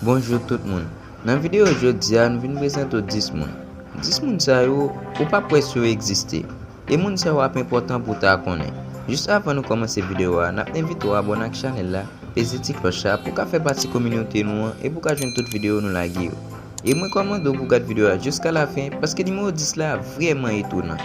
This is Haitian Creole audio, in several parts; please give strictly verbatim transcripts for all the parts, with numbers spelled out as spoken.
Bonjou tout moun. Nan videyo jodi a, nou vin prezante w dis moun. Dis moun sa yo, ou p ap kwè si yo egziste. E moun sa yo ap enpòtan pou w ta konnen. Jis avan nou kòmanse videyo a, n ap envite w abòne ak chanèl la, peze ti klòch la pou w ka fè pati kominote nou an e pou w ka jwenn tout videyo nou lage yo. E m rekòmande w pou w gad videyo a jiska lafen, paske nimewo dis la vrèman etonan.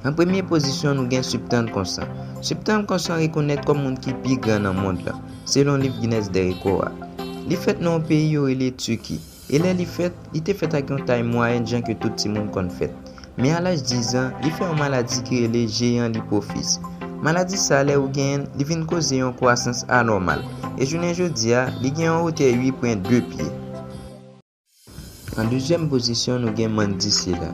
An premye pozisyon, nou gen Siptan Konsan. Siptan Konsan rekonèt kòm moun ki pi gran nan mond lan, selon liv Guinness des records a. Li fèt nan yon peyi yo rele Tiki. E lè li fèt, li te fèt ak yon tay mwayèn jan ke tout timoun konn fèt. Men a laj diz an, li fè yon maladi ki rele jeyan lipofis. Maladi sa, lè ou genyen l, li vin koze yon kwasans anòmal. E jounen jodi a, li gen yon wotè uit pwen de pye. An dezyèm pozisyon, nou gen Mandy Sela.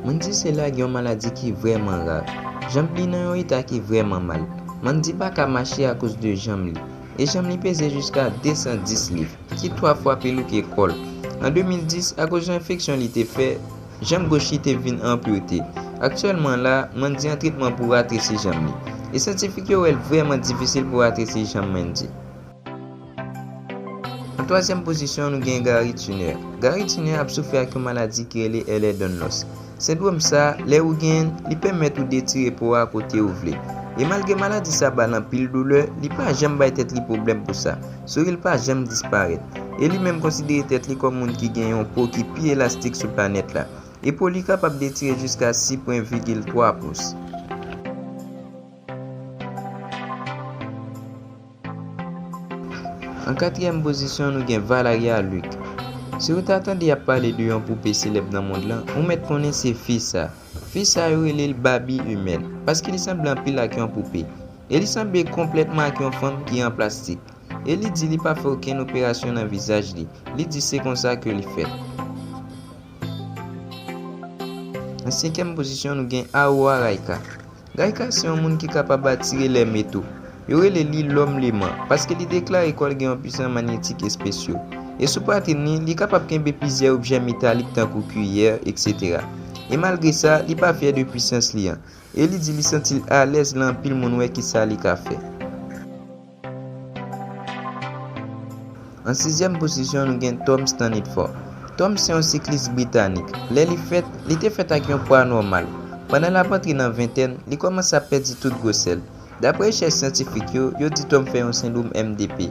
Mandy Sela gen yon maladi ki vrèman ra. Janm li nan yon eta ki vrèman mal. Mandy pa ka mache akoz de janm li. E janm li peze jiska de san dis liv, ki twa fwa pi lou ke kò l. An de mil dis, akoz yon enfeksyon li te fè, janm goch li te vin anpute. Aktyèlman la, Mandy an tretman pou ratresi janm li. E syantifik yo wè l vrèman difisil pou ratresi janm Mandy. An twazyèm pozisyon, nou gen Gary Turner. Gary Turner ap soufri ak yon maladi ki rele Ehlers-Danlos. Sendwòm sa, lè ou genyen l, li pèmèt ou detire po a kote ou vle. E malgre maladi sa ba l anpil doulè, li pa janm bay tèt li pwoblèm pou sa. Souri l pa janm disparèt. E li menm konsidere tèt li kòm moun ki gen yon po ki pi elastik sou planèt la. E po li kapab detire jiska sis pwen vigil twa pous. An katriyèm pozisyon, nou gen Valeria Luque. Si w ta tande y ap pale de yon poupe selèb nan mond lan, ou mèt konnen se fi sa. Fi sa, yo rele l Barbie Humaine, paske li sanble anpil ak yon poupe. E li sanble konplètman ak yon fanm ki an plastik. E li di li pa fè okenn operasyon nan vizaj li. Li di se konsa ke li fèt. An senkyèm pozisyon, nou gen Aurora Raika. Raika se yon moun ki kapab atire lè meto. Yo rele li lòm leman, paske li deklare kò l gen yon pwisans manyetik espesyal. E sou pwatrin li, li kapab kenbe plizyè objè metalik tankou kiyè, etsetera. E malgre sa, li pa fyè de pwisans li an. E li di li santi l alèz lè anpil moun wè kisa li ka fè. An sizyèm pozisyon, nou gen Tom Stanidfor. Tom se yon siklis britanik. Lè li fèt, li te fèt ak yon pwa nòmal. Pandan l ap antre nan ventèn, li kòmanse ap pèdi tout gwosè l. Daprè rechèch syantifik yo, yo di Tom fè yon sendwòm M D P.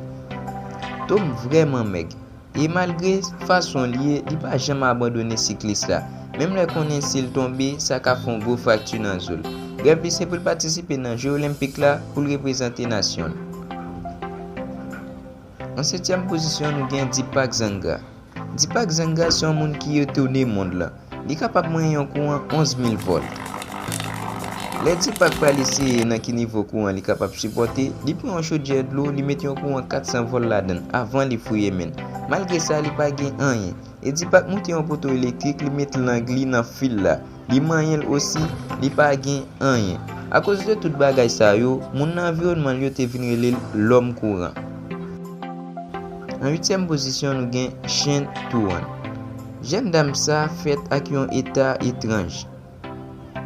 Tom vrèman mèg. E malgre fason l ye, li pa janm abandone siklis la. Menm lè konnen si l tonbe, sa ka fè yon gwo frakti nan zo l. Rèv li se pou l patisipe nan Je Olenpik la pou l reprezante nasyon l. An setyèm pozisyon, nou gen Deepak Zangra. Deepak Zangra se yon moun ki etone mond lan. Li kapab manyen yon kouran onz mil volt. Lè Deepak pral eseye nan ki nivo kouran li kapab sipòte, li pran yon chodyè dlo, li mete yon kouran kat san volt ladan l avan li fouye men l. Malgre sa, li pa gen anyen. E Deepak moute yon poto elektrik, li met lang li nan fil la. Li manyen l osi, li pa gen anyen. Akoz de tout bagay sa yo, moun nan anviwònman l yo te vin rele l lòm kouran. An uityèm pozisyon, nou gen Shen Tuan. Jèn dam sa fèt ak yon eta etranj.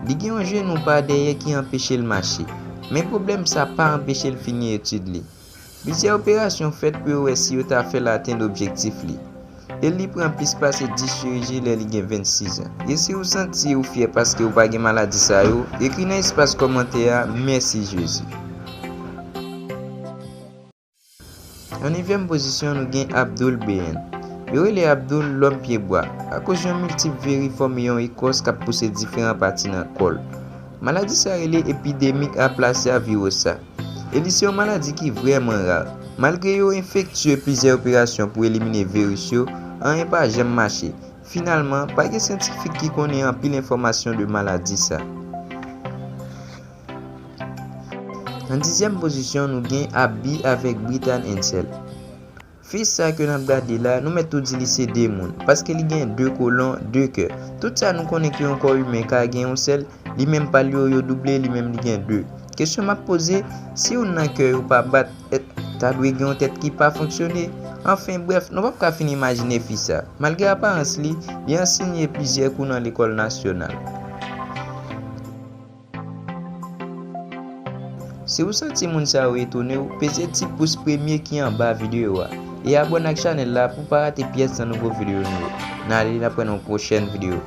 Li gen yon jenou pa dèyè ki anpeche l mache. Men pwoblèm sa pa anpeche l fini etid li. Plizyè operasyon fèt pou yo wè si yo ta fè l atenn objektif li. E li pran plis pase dis chiriji lè li gen vennsis an. E si w santi w fyè paske w pa gen maladi sa yo, ekri nan espas kòmantè a, "Mèsi Jezi." An nevyèm pozisyon, nou gen Abdul Beyan. Yo rele Abdul lòm pye bwa, akoz yon miltip veri fòme yon ekòs k ap pouse diferan pati nan kò l. Maladi sa rele epidemik aplasia virosa. E li se yon maladi ki vrèman ra. Malgre yo efektye plizyè operasyon pou elimine viris yo, anyen pa janm mache. Finalman, pa gen syantifik ki konnen anpil enfòmasyon de maladi sa. An dizyèm pozisyon, nou gen Abby avèk Britan Ansel. Fi sa ke n ap gade la, nou mèt tou di li se de moun, paske li gen de kolon, de kè. Tout sa nou konnen ke yon kò imen ka gen yon sèl, li menm pa l yo, yo double, li menm li gen de. Kesyon m ap poze, si youn nan kè yo pa bat, èske ta dwe gen yon tèt ki pa fonksyone? Anfen, brèf, nou p ap ka fin imajine fi sa. Malgre aparans li, li ansenye plizyè kou nan lekòl nasyonal. Si w santi moun sa yo etone w, peze ti pous premye ki anba videyo a. E abòne ak chanèl la pou w pa rate pyès nan nouvo videyo nou yo. N ale, n ap wè nan yon pwochèn videyo.